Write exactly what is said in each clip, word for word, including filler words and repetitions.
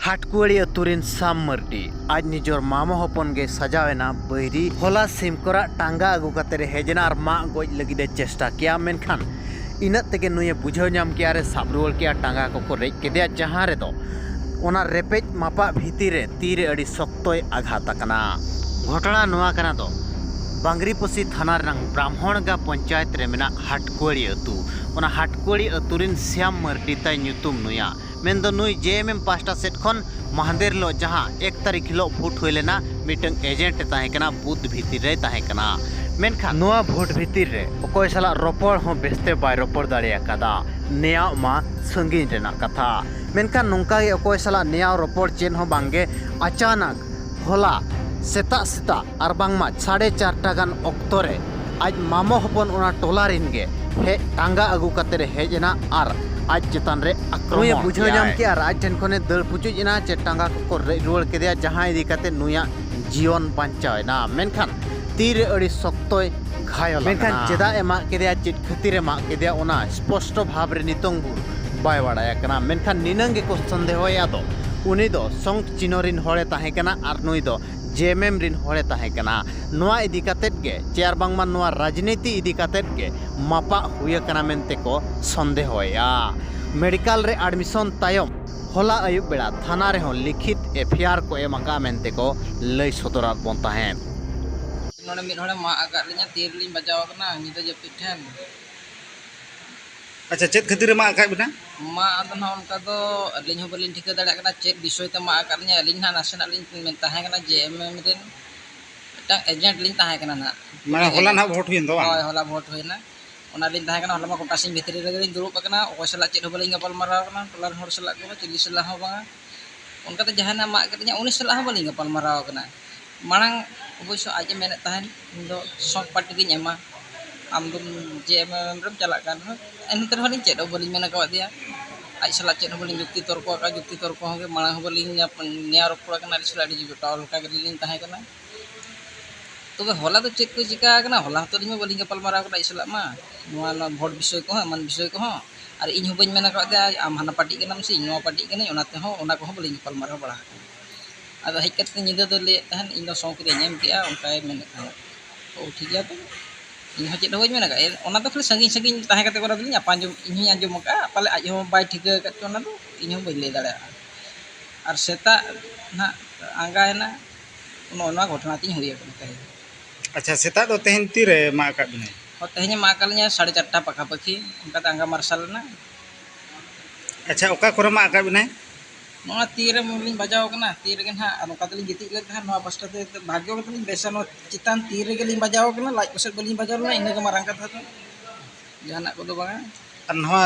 ᱦᱟᱴᱠᱩᱣᱟᱹᱲᱤ ᱟᱹᱛᱩ ᱨᱤᱱ ᱥᱟᱢ ᱢᱟᱹᱨᱰᱤ ᱟᱡ ᱱᱤᱡᱚᱨ ᱢᱟᱢᱚ ᱦᱚᱯᱚᱱ ᱜᱮᱭ ᱥᱟᱡᱟᱣ ᱮᱱᱟ ᱵᱟᱹᱭᱨᱤ᱾ ᱦᱚᱞᱟ ᱥᱤᱢᱠᱚᱨᱟᱜ ᱴᱟᱸᱜᱟ ᱟᱹᱜᱩ ᱠᱟᱛᱮ ᱨᱮ ᱦᱮᱡ ᱮᱱᱟ ᱟᱨ ᱢᱟᱜ ᱜᱚᱡ ᱞᱟᱹᱜᱤᱫ ᱮ ᱪᱮᱥᱴᱟ ᱠᱮᱭᱟ, ᱢᱮᱱᱠᱷᱟᱱ ᱤᱱᱟᱹᱜ ᱛᱮᱜᱮ ᱱᱩᱭᱮ ᱵᱩᱡᱷᱟᱹᱣ ᱧᱟᱢ ᱠᱮᱭᱟ ᱨᱮ ᱥᱟᱵ ᱨᱩᱣᱟᱹᱲ ᱠᱮᱭᱟ, ᱴᱟᱸᱜᱟ ᱠᱚᱠᱚ ᱨᱮᱡ ᱠᱮᱫᱮᱭᱟ, ᱡᱟᱦᱟᱸ ᱨᱮᱫᱚ ᱚᱱᱟ ᱨᱮᱯᱮᱡ ᱢᱟᱯᱟᱜ ᱵᱷᱤᱛᱤᱨ ᱨᱮ ᱛᱤ ᱨᱮ ᱟᱹᱰᱤ ᱥᱚᱠᱛᱚᱭ ᱟᱜᱷᱟᱛ ᱟᱠᱟᱱᱟ᱾ ᱜᱷᱚᱴᱚᱱᱟ ᱱᱚᱣᱟ ᱠᱟᱱᱟ ᱫᱚ ᱵᱟᱝᱨᱤᱯᱚᱥᱤ ᱛᱷᱟᱱᱟ ᱨᱮᱱᱟᱜ ᱵᱨᱟᱦᱢᱚᱬᱜᱟ ᱯᱚᱧᱪᱟᱭᱮᱛ ᱨᱮ ᱢᱮᱱᱟᱜ ᱦᱟᱴᱠᱩᱣᱟᱹᱲᱤ ᱟᱹᱛᱩ᱾ ᱚᱱᱟ ᱦᱟᱴᱠᱩᱣᱟᱹᱲᱤ ᱟᱹᱛᱩ ᱨᱤᱱ ᱥᱭᱟᱢ ᱢᱟᱹᱨᱰᱤ ᱛᱟᱭ ᱧᱩᱛᱩᱢ ᱱᱩᱭᱟ, ᱢᱮᱱᱫᱚ ᱱᱩᱭ ᱡᱮ ᱮᱢ ᱮᱢ ᱯᱟᱦᱴᱟ ᱥᱮᱫ ᱠᱷᱚᱱ ᱢᱟᱦᱫᱮᱨ ᱦᱤᱞᱳᱜ ᱡᱟᱦᱟᱸ ᱮᱠ ᱛᱟᱹᱨᱤᱠᱷ ᱦᱤᱞᱳᱜ ᱵᱷᱳᱴ ᱦᱩᱭ ᱞᱮᱱᱟ, ᱢᱤᱫᱴᱟᱝ ᱮᱡᱮᱱᱴ ᱮ ᱛᱟᱦᱮᱸ ᱠᱟᱱᱟ, ᱵᱩᱛᱷ ᱵᱷᱤᱛᱤᱨ ᱨᱮᱭ ᱛᱟᱦᱮᱸ ᱠᱟᱱᱟ᱾ ᱢᱮᱱᱠᱷᱟᱱ ᱱᱚᱣᱟ ᱵᱷᱳᱴ ᱵᱷᱤᱛᱤᱨ ᱨᱮ ᱚᱠᱚᱭ ᱥᱟᱞᱟᱜ ᱨᱚᱯᱚᱲ ᱦᱚᱸ ᱵᱮᱥᱛᱮ ᱵᱟᱭ ᱨᱚᱯᱚᱲ ᱫᱟᱲᱮ ᱟᱠᱟᱫᱟ᱾ ᱱᱮᱭᱟᱣ ᱢᱟ ᱥᱟᱺᱜᱤᱧ ᱨᱮᱱᱟᱜ ᱠᱟᱛᱷᱟ, ᱢᱮᱱᱠᱷᱟᱱ ᱱᱚᱝᱠᱟ ᱜᱮ ᱚᱠᱚᱭ ᱥᱟᱞᱟᱜ ᱱᱮᱭᱟᱣ ᱨᱚᱯᱚᱲ ᱪᱮᱫ ᱦᱚᱸ ᱵᱟᱝᱜᱮ᱾ ᱟᱪᱟᱱᱟᱠ ᱦᱚᱞᱟ ᱥᱮᱛᱟᱜ ᱥᱮᱛᱟᱜ ᱟᱨ ᱵᱟᱝᱢᱟ ᱥᱟᱲᱮ ᱪᱟᱨᱴᱟ ᱜᱟᱱ ᱚᱠᱛᱚ ᱨᱮ ᱟᱡ ᱢᱟᱢᱚ ᱦᱚᱯᱚᱱ ᱚᱱᱟ ᱴᱚᱞᱟ ᱨᱤᱱ ᱜᱮ ᱦᱮᱡ, ᱴᱟᱸᱜᱟ ᱟᱹᱜᱩ ᱠᱟᱛᱮ ᱨᱮ ᱦᱮᱡ ᱮᱱᱟ ᱟᱨ ᱟᱡ ᱪᱮᱛᱟᱱ ᱨᱮ ᱟᱠᱨᱚᱢᱚᱱ ᱱᱩᱭᱮ ᱵᱩᱡᱷᱟᱹᱣ ᱧᱟᱢ ᱠᱮᱫᱼᱟ ᱟᱨ ᱟᱡ ᱴᱷᱮᱱ ᱠᱷᱚᱱᱮ ᱫᱟᱹᱲ ᱯᱩᱪᱩᱡ ᱮᱱᱟ ᱪᱮ ᱴᱟᱸᱜᱟ ᱠᱚᱠᱚ ᱨᱮᱡ ᱨᱩᱣᱟᱹᱲ ᱠᱮᱫᱮᱭᱟ, ᱡᱟᱦᱟᱸ ᱤᱫᱤ ᱠᱟᱛᱮ ᱱᱩᱭᱟᱜ ᱡᱤᱭᱚᱱ ᱵᱟᱧᱪᱟᱣ ᱮᱱᱟ᱾ ᱢᱮᱱᱠᱷᱟᱱ ᱛᱤᱨᱮ ᱟᱹᱰᱤ ᱥᱚᱠᱛᱚᱭ ᱜᱷᱟᱭᱚᱞ ᱢᱮᱱᱠᱷᱟᱱ ᱟᱠᱟᱱᱟ᱾ ᱪᱮᱫᱟᱜ ᱮ ᱢᱟᱜ ᱠᱮᱫᱮᱭᱟ, ᱪᱮᱫ ᱠᱷᱟᱹᱛᱤᱨ ᱮ ᱢᱟᱜ ᱠᱮᱫᱮᱭᱟ, ᱚᱱᱟ ᱥᱯᱚᱥᱴᱚ ᱵᱷᱟᱵᱽ ᱨᱮ ᱱᱤᱛᱚᱝ ᱵᱷᱳᱨ ᱵᱟᱭ ᱵᱟᱲᱟᱭ ᱟᱠᱟᱱᱟ᱾ ᱢᱮᱱᱠᱷᱟᱱ ᱱᱤᱱᱟᱹᱝ ᱜᱮᱠᱚ ᱥᱚᱱᱫᱮᱦᱚᱭᱮᱫᱼᱟ ᱫᱚ ᱩᱱᱤ ᱫᱚ ᱥᱚᱝ ᱪᱤᱱᱦᱚ ᱨᱤᱱ ᱦᱚᱲᱮ ᱛᱟᱦᱮᱸ ᱠᱟᱱᱟ ᱟᱨ ᱱᱩᱭ ᱫᱚ ᱡᱮ ᱮᱢ ᱮᱢ ᱨᱤᱱ ᱦᱚᱲᱮ ᱛᱟᱦᱮᱸ ᱠᱟᱱᱟ᱾ ᱱᱚᱣᱟ ᱤᱫᱤ ᱠᱟᱛᱮᱫ ᱜᱮ ᱪᱮ ᱟᱨ ᱵᱟᱝᱢᱟ ᱱᱚᱣᱟ ᱨᱟᱡᱽᱱᱤᱛᱤ ᱤᱫᱤ ᱠᱟᱛᱮᱫ ᱜᱮ ᱢᱟᱯᱟᱜ ᱦᱩᱭ ᱟᱠᱟᱱᱟ ᱢᱮᱱᱛᱮ ᱠᱚ ᱥᱚᱱᱫᱮᱦᱚᱭᱮᱫᱼᱟ᱾ ᱢᱮᱰᱤᱠᱟᱞ ᱨᱮ ᱟᱰᱢᱤᱥᱚᱱ ᱛᱟᱭᱚᱢ ᱦᱚᱞᱟ ᱟᱹᱭᱩᱵ ᱵᱮᱲᱟ ᱛᱷᱟᱱᱟ ᱨᱮᱦᱚᱸ ᱞᱤᱠᱷᱤᱛ ᱮᱯᱷ ᱟᱭ ᱟᱨ ᱠᱚ ᱮᱢ ᱟᱠᱟᱫᱼᱟ ᱢᱮᱱᱛᱮ ᱠᱚ ᱞᱟᱹᱭ ᱥᱚᱫᱚᱨᱟᱫ ᱵᱚᱱ ᱛᱟᱦᱮᱸᱫ᱾ ᱱᱚᱰᱮ ᱢᱤᱫ ᱦᱚᱲᱮ ᱢᱟᱜ ᱟᱠᱟᱫ ᱞᱤᱧᱟ, ᱛᱤ ᱨᱮᱞᱤᱧ ᱵᱟᱡᱟᱣ ᱟᱠᱟᱱᱟ ᱧᱤᱫᱟᱹ ᱡᱟᱹᱯᱤᱫ ᱴᱷᱮᱱ᱾ ᱟᱪᱪᱷᱟ, ᱪᱮᱫ ᱠᱷᱟᱹᱛᱤᱨ ᱮ ᱢᱟᱜ ᱟᱠᱟᱫ ᱵᱤᱱᱟ? ᱢᱟᱜ ᱫᱚ ᱱᱟᱦᱟᱜ ᱚᱱᱠᱟ ᱫᱚ ᱟᱹᱞᱤᱧ ᱦᱚᱸ ᱵᱟᱹᱞᱤᱧ ᱴᱷᱤᱠᱟᱹ ᱫᱟᱲᱮᱭᱟᱜ ᱠᱟᱱᱟ ᱪᱮᱫ ᱵᱤᱥᱚᱭ ᱛᱮ ᱢᱟᱜ ᱟᱠᱟᱫ ᱞᱤᱧᱟ᱾ ᱟᱹᱞᱤᱧ ᱱᱟᱦᱟᱜ ᱱᱟᱥᱮᱱᱟᱜ ᱞᱤᱧ ᱢᱮᱱ ᱛᱟᱦᱮᱸ ᱠᱟᱱᱟ ᱡᱮ ᱮᱢ ᱮᱢ ᱨᱮᱱ ᱢᱤᱫᱴᱟᱝ ᱮᱡᱮᱱᱴ ᱞᱤᱧ ᱛᱟᱦᱮᱸ ᱠᱟᱱᱟ ᱱᱟᱦᱟᱜ᱾ ᱢᱟᱱᱮ ᱦᱚᱞᱟ ᱱᱟᱦᱟᱜ ᱵᱷᱳᱴ ᱦᱩᱭᱮᱱ ᱫᱚ ᱵᱟᱝ? ᱦᱳᱭ, ᱦᱚᱞᱟ ᱵᱷᱳᱴ ᱦᱩᱭᱮᱱᱟ᱾ ᱚᱱᱟ ᱞᱤᱧ ᱛᱟᱦᱮᱸ ᱠᱟᱱᱟ, ᱦᱚᱞᱟ ᱢᱟ ᱜᱚᱴᱟ ᱥᱤᱧ ᱵᱷᱤᱛᱨᱤ ᱨᱮᱜᱮ ᱞᱤᱧ ᱫᱩᱲᱩᱵ ᱟᱠᱟᱱᱟ, ᱚᱠᱚᱭ ᱥᱟᱞᱟᱜ ᱪᱮᱫ ᱦᱚᱸ ᱵᱟᱹᱞᱤᱧ ᱜᱟᱯᱟᱞ ᱢᱟᱨᱟᱣ ᱠᱟᱱᱟ, ᱴᱚᱞᱟ ᱨᱮᱱ ᱦᱚᱲ ᱥᱟᱞᱟᱜ ᱠᱚᱦᱚᱸ ᱪᱤᱞᱤ ᱥᱟᱞᱟᱜ ᱦᱚᱸ ᱵᱟᱝᱟ᱾ ᱚᱱᱠᱟᱛᱮ ᱡᱟᱦᱟᱸᱭ ᱱᱟᱜ ᱢᱟᱜ ᱠᱮᱫ ᱞᱤᱧᱟ ᱩᱱᱤ ᱥᱟᱞᱟᱜ ᱦᱚᱸ ᱵᱟᱹᱞᱤᱧ ᱜᱟᱯᱟᱞ ᱢᱟᱨᱟᱣ ᱠᱟᱱᱟ᱾ ᱢᱟᱲᱟᱝ ᱚᱵᱚᱥᱥᱚ ᱟᱡ ᱮ ᱢᱮᱱᱮᱫ ᱛᱟᱦᱮᱸᱫ, "ᱤᱧ ᱫᱚ ᱥᱚᱝ ᱯᱟᱨᱴᱤ ᱨᱤᱧ ᱮᱢᱟ, ᱟᱢ ᱫᱚᱢ ᱡᱮ ᱮᱢ ᱮᱢ ᱨᱮᱢ ᱪᱟᱞᱟᱜ ᱠᱟᱱ ᱨᱮᱦᱚᱸ", ᱮᱱᱛᱮ ᱨᱮᱦᱚᱸ ᱞᱤᱧ ᱪᱮᱫ ᱦᱚᱸ ᱵᱟᱹᱞᱤᱧ ᱢᱮᱱ ᱠᱟᱣᱟᱫᱮᱭᱟ᱾ ᱟᱡ ᱥᱟᱞᱟᱜ ᱪᱮᱫ ᱦᱚᱸ ᱵᱟᱹᱞᱤᱧ ᱡᱩᱠᱛᱤ ᱛᱚᱨᱠᱚ ᱟᱠᱟᱫ, ᱡᱩᱠᱛᱤ ᱛᱚᱨᱠᱚ ᱦᱚᱸ ᱜᱮ ᱢᱟᱲᱟᱝ ᱦᱚᱸ ᱵᱟᱹᱞᱤᱧ ᱧᱟᱯ-, ᱱᱮᱭᱟᱣ ᱨᱚᱯᱚᱲ ᱟᱠᱟᱱᱟ, ᱟᱡ ᱥᱟᱞᱟᱜ ᱟᱹᱰᱤ ᱡᱚᱴᱟᱣ ᱞᱮᱠᱟ ᱜᱮᱞᱤᱧ ᱛᱟᱦᱮᱸ ᱠᱟᱱᱟ᱾ ᱛᱚᱵᱮ ᱦᱚᱞᱟ ᱫᱚ ᱪᱮᱫ ᱠᱚ ᱪᱤᱠᱟ ᱟᱠᱟᱱᱟ, ᱦᱚᱞᱟ ᱦᱚᱸᱛᱚ ᱟᱹᱞᱤᱧ ᱢᱟ ᱵᱟᱹᱞᱤᱧ ᱜᱟᱯᱟᱞ ᱢᱟᱨᱟᱣ ᱠᱟᱱᱟ ᱟᱡ ᱥᱟᱞᱟᱜ ᱢᱟ, ᱱᱚᱣᱟ, ᱱᱚᱣᱟ ᱵᱷᱳᱴ ᱵᱤᱥᱚᱭ ᱠᱚᱦᱚᱸ, ᱮᱢᱟᱱ ᱵᱤᱥᱚᱭ ᱠᱚᱦᱚᱸ᱾ ᱟᱨ ᱤᱧ ᱦᱚᱸ ᱵᱟᱹᱧ ᱢᱮᱱ ᱟᱠᱟᱫ ᱛᱟᱭᱟ ᱟᱢ ᱦᱟᱱᱟ ᱯᱟᱹᱴᱤ ᱠᱟᱱᱟᱢ ᱥᱮ ᱤᱧ ᱱᱚᱣᱟ ᱯᱟᱹᱴᱤ ᱠᱟᱹᱱᱟᱹᱧ, ᱚᱱᱟ ᱛᱮᱦᱚᱸ ᱚᱱᱟ ᱠᱚᱦᱚᱸ ᱵᱟᱹᱞᱤᱧ ᱜᱟᱯᱟᱞ ᱢᱟᱨᱟᱣ ᱵᱟᱲᱟ ᱟᱠᱟᱱᱟ᱾ ᱟᱫᱚ ᱦᱮᱡ ᱠᱟᱛᱮ ᱧᱤᱫᱟᱹ ᱫᱚᱭ ᱞᱟᱹᱭᱮᱫ ᱛᱟᱦᱮᱸᱫ, "ᱤᱧ ᱫᱚ ᱥᱚᱸᱠ ᱨᱮᱧ ᱮᱢ ᱠᱮᱜᱼᱟ", ᱚᱱᱠᱟᱭ ᱢᱮᱱᱮᱫ ᱛᱟᱦᱮᱸᱫ᱾ ᱛᱚ ᱴᱷᱤᱠ ᱜᱮᱭᱟ, ᱛᱚ ᱤᱧ ᱦᱚᱸ ᱪᱮᱫ ᱦᱚᱸ ᱵᱟᱹᱧ ᱢᱮᱱ ᱟᱠᱟᱫᱼᱟ᱾ ᱚᱱᱟ ᱫᱚ ᱠᱷᱟᱹᱞᱤ ᱥᱟᱺᱜᱤᱧ ᱥᱟᱺᱜᱤᱧ ᱛᱟᱦᱮᱸ ᱠᱟᱛᱮ ᱠᱚᱨᱟᱣ ᱫᱚᱞᱤᱧ ᱟᱯᱟᱱ ᱡᱚᱢ, ᱤᱧ ᱦᱚᱸᱧ ᱟᱸᱡᱚᱢ ᱟᱠᱟᱫᱼᱟ, ᱯᱟᱞᱮ ᱟᱡ ᱦᱚᱸ ᱵᱟᱭ ᱴᱷᱤᱠᱟᱹ ᱟᱠᱟᱫ ᱪᱚ, ᱚᱱᱟ ᱫᱚ ᱤᱧ ᱦᱚᱸ ᱵᱟᱹᱧ ᱞᱟᱹᱭ ᱫᱟᱲᱮᱭᱟᱜᱼᱟ᱾ ᱟᱨ ᱥᱮᱛᱟᱜ ᱱᱟᱦᱟᱜ ᱟᱸᱜᱟᱭᱮᱱᱟ, ᱱᱚᱜᱼᱚ ᱱᱚᱣᱟ ᱜᱷᱚᱴᱚᱱᱟ ᱛᱤᱧ ᱦᱩᱭ ᱟᱠᱟᱱᱟ ᱛᱮᱦᱮᱧ᱾ ᱟᱪᱪᱷᱟ, ᱥᱮᱛᱟᱜ ᱫᱚ ᱛᱮᱦᱮᱧ ᱛᱤᱨᱮ ᱢᱟᱜ ᱟᱠᱟᱫ ᱵᱤᱱᱟᱭ? ᱦᱚᱸ, ᱛᱮᱦᱮᱧᱮ ᱢᱟᱜ ᱟᱠᱟᱫ ᱞᱤᱧᱟ ᱥᱟᱲᱮ ᱪᱟᱨᱴᱟ ᱯᱟᱠᱟᱯᱟᱠᱤ, ᱚᱱᱠᱟᱛᱮ ᱟᱸᱜᱟ ᱢᱟᱨᱥᱟᱞ ᱮᱱᱟ᱾ ᱟᱪᱪᱷᱟ, ᱚᱠᱟ ᱠᱚᱨᱮ ᱢᱟᱜ ᱟᱠᱟᱫ ᱵᱤᱱᱟᱭ? ᱱᱚᱣᱟ ᱛᱤ ᱨᱮ ᱞᱤᱧ ᱵᱟᱡᱟᱣ ᱟᱠᱟᱱᱟ, ᱛᱤ ᱨᱮᱜᱮ ᱱᱟᱦᱟᱜ, ᱟᱨ ᱱᱚᱝᱠᱟ ᱛᱮᱞᱤᱧ ᱜᱤᱛᱤᱡ ᱞᱮᱱ ᱛᱟᱦᱮᱸᱫ ᱱᱚᱣᱟ ᱯᱟᱥᱴᱟ ᱛᱮ, ᱵᱷᱟᱜᱽᱭᱚ ᱠᱟᱛᱮ ᱞᱤᱧ ᱵᱮᱥᱟ, ᱱᱚᱣᱟ ᱪᱮᱛᱟᱱ ᱛᱤ ᱨᱮᱜᱮ ᱞᱤᱧ ᱵᱟᱡᱟᱣ ᱟᱠᱟᱱᱟ, ᱞᱟᱡ ᱠᱚᱥᱮᱫ ᱵᱟᱹᱞᱤᱧ ᱵᱟᱡᱟᱣ ᱞᱮᱱᱟ, ᱤᱱᱟᱹ ᱜᱮ ᱢᱟᱨᱟᱝ ᱠᱟᱛᱷᱟ ᱫᱚ, ᱡᱟᱦᱟᱱᱟᱜ ᱠᱚᱫᱚ ᱵᱟᱝᱟ᱾ ᱟᱨ ᱱᱚᱣᱟ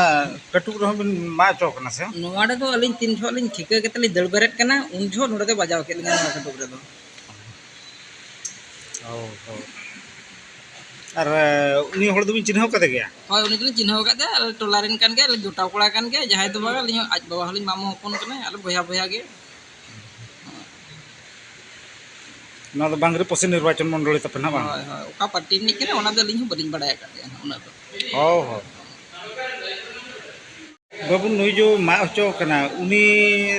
ᱠᱟᱹᱴᱩᱵ ᱨᱮᱦᱚᱸ ᱵᱤᱱ ᱢᱟᱜ ᱦᱚᱪᱚ ᱠᱟᱱᱟ ᱥᱮ? ᱱᱚᱣᱟ ᱨᱮᱫᱚ ᱟᱹᱞᱤᱧ ᱛᱤᱱ ᱡᱚᱦᱚᱜ ᱞᱤᱧ ᱴᱷᱤᱠᱟᱹ ᱠᱟᱛᱮ ᱞᱤᱧ ᱫᱟᱹᱲ ᱵᱮᱨᱮᱫ ᱠᱟᱱᱟ, ᱩᱱ ᱡᱚᱦᱚᱜ ᱱᱚᱰᱮ ᱫᱚ ᱵᱟᱡᱟᱣ ᱠᱮᱫ ᱞᱤᱧᱟ ᱱᱚᱣᱟ ᱠᱟᱹᱴᱩᱵ ᱨᱮᱫᱚ᱾ ᱚ, ᱦᱚᱸ᱾ ᱟᱨ, ᱮ, ᱩᱱᱤ ᱦᱚᱲ ᱫᱚᱵᱤᱱ ᱪᱤᱱᱦᱟᱹᱣ ᱠᱟᱫᱮ ᱜᱮᱭᱟ? ᱦᱳᱭ, ᱩᱱᱤ ᱫᱚᱞᱤᱧ ᱪᱤᱱᱦᱟᱹᱣ ᱟᱠᱟᱫ ᱜᱮᱭᱟ, ᱟᱞᱮ ᱴᱚᱞᱟ ᱨᱮᱱ ᱠᱟᱱ ᱜᱮᱭᱟ, ᱟᱞᱮ ᱡᱚᱴᱟᱣ ᱠᱚᱲᱟ ᱠᱟᱱ ᱜᱮᱭᱟ, ᱡᱟᱦᱟᱸᱭ ᱫᱚ ᱵᱟᱝ, ᱟᱹᱞᱤᱧ ᱦᱚᱸ ᱟᱡ ᱵᱟᱵᱟ ᱦᱚᱸᱞᱤᱧ ᱢᱟᱢᱚ ᱦᱚᱯᱚᱱ ᱠᱟᱱᱟᱭ, ᱟᱞᱮ ᱵᱚᱭᱦᱟ ᱵᱚᱭᱦᱟ ᱜᱮ᱾ ᱱᱚᱣᱟ ᱫᱚ ᱵᱟᱝᱨᱤᱯᱚᱥᱤ ᱱᱤᱨᱵᱟᱪᱚᱱ ᱢᱚᱱᱰᱚᱞᱤ ᱛᱟᱯᱮ ᱱᱟᱦᱟᱜ, ᱵᱟᱝ? ᱦᱳᱭ, ᱦᱳᱭ, ᱚᱠᱟ ᱯᱟᱨᱴᱤ ᱨᱤᱱᱤᱡ ᱠᱟᱱᱟᱭ, ᱚᱱᱟ ᱫᱚ ᱟᱹᱞᱤᱧ ᱦᱚᱸ ᱵᱟᱹᱞᱤᱧ ᱵᱟᱲᱟᱭ ᱟᱠᱟᱫ ᱜᱮᱭᱟ ᱩᱱᱟᱹᱜ ᱫᱚ᱾ ᱦᱳᱭ, ᱦᱳᱭ᱾ ᱵᱟᱹᱵᱩ, ᱱᱩᱭ ᱡᱮ ᱢᱟᱜ ᱦᱚᱪᱚ ᱠᱟᱱᱟ, ᱩᱱᱤ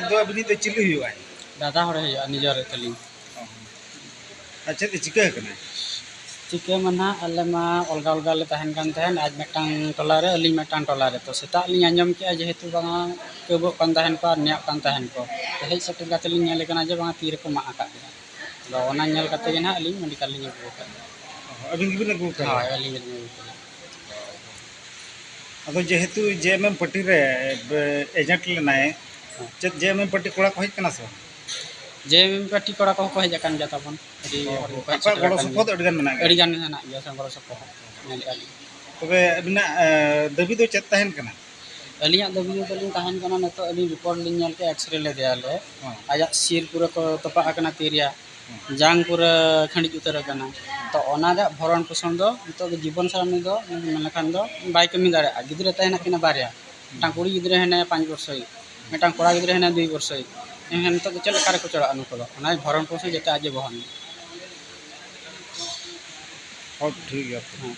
ᱫᱚ ᱟᱹᱵᱤᱱᱤᱡ ᱫᱚ ᱪᱤᱞᱤ ᱦᱩᱭᱩᱜᱼᱟᱭ? ᱫᱟᱫᱟ ᱦᱚᱲᱮ ᱦᱩᱭᱩᱜᱼᱟ, ᱱᱤᱡᱮᱨ ᱛᱟᱹᱞᱤᱧ᱾ ᱚ᱾ ᱟᱨ ᱪᱮᱫ ᱮ ᱪᱤᱠᱟᱹ ᱟᱠᱟᱱᱟ? ᱪᱤᱠᱟᱹ ᱢᱟ ᱱᱟᱦᱟᱜ, ᱟᱞᱮ ᱢᱟ ᱚᱞᱜᱟ ᱚᱞᱜᱟ ᱞᱮ ᱛᱟᱦᱮᱱ ᱠᱟᱱ ᱛᱟᱦᱮᱸᱫ, ᱟᱡ ᱢᱤᱫᱴᱟᱝ ᱴᱚᱞᱟ ᱨᱮ, ᱟᱹᱞᱤᱧ ᱢᱤᱫᱴᱟᱝ ᱴᱚᱞᱟ ᱨᱮ᱾ ᱛᱚ, ᱥᱮᱛᱟᱜ ᱞᱤᱧ ᱟᱸᱡᱚᱢ ᱠᱮᱜᱼᱟ, ᱡᱮᱦᱮᱛᱩ ᱵᱟᱝᱟ ᱠᱟᱹᱵᱚᱜ ᱠᱟᱱ ᱛᱟᱦᱮᱱ ᱠᱚ ᱟᱨ ᱱᱮᱭᱟᱜ ᱠᱟᱱ ᱛᱟᱦᱮᱱ ᱠᱚ᱾ ᱛᱚ, ᱦᱮᱡ ᱥᱮᱴᱮᱨ ᱠᱟᱛᱮ ᱞᱤᱧ ᱧᱮᱞᱮ ᱠᱟᱱᱟ ᱡᱮ ᱵᱟᱝᱟ ᱛᱤ ᱨᱮᱠᱚ ᱢᱟᱜ ᱟᱠᱟᱫ ᱠᱤᱱᱟ᱾ ᱟᱫᱚ ᱚᱱᱟ ᱧᱮᱞ ᱠᱟᱛᱮ ᱜᱮ ᱱᱟᱦᱟᱜ ᱟᱹᱞᱤᱧ ᱢᱮᱰᱤᱠᱟᱞ ᱞᱤᱧ ᱟᱹᱜᱩ ᱟᱠᱟᱫ ᱠᱤᱱᱟ᱾ ᱚ, ᱟᱹᱵᱤᱱ ᱜᱮᱵᱤᱱ ᱟᱹᱜᱩ ᱟᱠᱟᱫ ᱦᱳᱭ, ᱠᱤᱱᱟ? ᱟᱹᱞᱤᱧ ᱜᱮᱞᱤᱧ ᱟᱹᱜᱩ ᱠᱟᱫᱟ᱾ ᱟᱫᱚ ᱡᱮᱦᱮᱛᱩ ᱡᱮ ᱮᱢ ᱮᱢ ᱯᱟᱨᱴᱤ ᱨᱮ ᱮᱡᱮᱱᱴ ᱞᱮᱱᱟᱭ, ᱦᱮᱸ᱾ ᱪᱮᱫ ᱡᱮ ᱮᱢ ᱮᱢ ᱯᱟᱨᱴᱤ ᱠᱚᱲᱟ ᱠᱚ ᱦᱮᱡ ᱠᱟᱱᱟ ᱥᱮ ᱵᱟᱝ? ᱡᱮ ᱮᱢ ᱮᱢ ᱯᱟᱨᱴᱤ ᱠᱚᱲᱟ ᱠᱚᱦᱚᱸ ᱠᱚ ᱦᱮᱡ ᱟᱠᱟᱱ ᱜᱮᱭᱟ ᱛᱟᱵᱚᱱ᱾ ᱟᱹᱰᱤ ᱚ, ᱦᱚᱲ ᱜᱮᱠᱚ ᱦᱮᱡ ᱟᱯᱮᱭᱟᱜ ᱥᱮᱴᱮᱨ ᱜᱚᱲᱚ ᱟᱠᱟᱱ ᱥᱚᱯᱚᱦᱚᱫ ᱜᱮᱭᱟ᱾ ᱟᱹᱰᱤ ᱜᱟᱱ ᱢᱮᱱᱟᱜ ᱜᱮᱭᱟ᱾ ᱟᱹᱰᱤ ᱜᱟᱱ ᱦᱮᱱᱟᱜ ᱜᱮᱭᱟ ᱥᱮ ᱜᱚᱲᱚ ᱥᱚᱯᱚᱦᱚᱫ᱾ ᱧᱮᱞ ᱠᱟᱜ ᱞᱤᱧ᱾ ᱛᱚᱵᱮ ᱟᱹᱵᱤᱱᱟᱜ, ᱮ, ᱫᱟᱹᱵᱤ ᱫᱚ ᱪᱮᱫ ᱛᱟᱦᱮᱱ ᱠᱟᱱᱟ? ᱟᱹᱞᱤᱧᱟᱜ ᱫᱟᱹᱵᱤ ᱫᱚ ᱛᱟᱹᱞᱤᱧ ᱛᱟᱦᱮᱱ ᱠᱟᱱᱟ, ᱱᱤᱛᱚᱜ ᱟᱹᱞᱤᱧ ᱨᱤᱯᱳᱨᱴ ᱞᱤᱧ ᱧᱮᱞ ᱠᱮᱜᱼᱟ, ᱮᱠᱥᱨᱮ ᱞᱮᱫᱮᱭᱟᱞᱮ᱾ ᱦᱮᱸ᱾ ᱟᱡᱟᱜ ᱥᱤᱨ ᱯᱩᱨᱟᱹ ᱠᱚ ᱛᱚᱯᱟᱜ ᱟᱠᱟᱱᱟ ᱛᱤ ᱨᱮᱭᱟᱜ᱾ ᱦᱮᱸ᱾ ᱡᱟᱝ ᱯᱩᱨᱟᱹ ᱠᱷᱟᱹᱲᱤᱡ ᱩᱛᱟᱹᱨ ᱟᱠᱟᱱᱟ᱾ ᱛᱚ, ᱚᱱᱟ ᱨᱮᱭᱟᱜ ᱵᱷᱚᱨᱚᱱ ᱯᱳᱥᱚᱱ ᱫᱚ ᱱᱤᱛᱚᱜ ᱫᱚ ᱡᱤᱵᱚᱱ ᱥᱟᱨᱟ ᱩᱱᱤ ᱫᱚ ᱢᱮᱱ ᱞᱮᱠᱷᱟᱱ ᱫᱚ ᱵᱟᱭ ᱠᱟᱹᱢᱤ ᱫᱟᱲᱮᱭᱟᱜᱼᱟ᱾ ᱜᱤᱫᱽᱨᱟᱹ ᱛᱟᱦᱮᱱ ᱟᱹᱠᱤᱱᱟ ᱵᱟᱨᱭᱟ, ᱢᱤᱫᱴᱟᱝ ᱠᱩᱲᱤ ᱜᱤᱫᱽᱨᱟᱹ ᱦᱮᱱᱟᱭᱟ ᱯᱟᱸᱪ ᱵᱚᱨᱥᱚᱭᱤᱡ, ᱢᱤᱫᱴᱟᱝ ᱠᱚᱲᱟ ᱜᱤᱫᱽᱨᱟᱹ ᱦᱮᱱᱟᱭᱟ ᱫᱩᱭ ᱵᱚᱨᱥᱚᱭᱤᱡ᱾ ᱮᱱᱠᱷᱟᱱ ᱱᱤᱛᱚᱜ ᱫᱚ ᱪᱮᱫ ᱞᱮᱠᱟ ᱨᱮᱠᱚ ᱪᱟᱞᱟᱜᱼᱟ ᱱᱩᱠᱩ ᱫᱚ? ᱚᱱᱟ ᱵᱷᱚᱨᱚᱱ ᱯᱳᱥᱚᱱ ᱡᱟᱛᱮ ᱟᱡ ᱮ ᱵᱚᱦᱚᱱ᱾ ᱦᱚᱸ, ᱴᱷᱤᱠ ᱜᱮᱭᱟ᱾ ᱦᱮᱸ᱾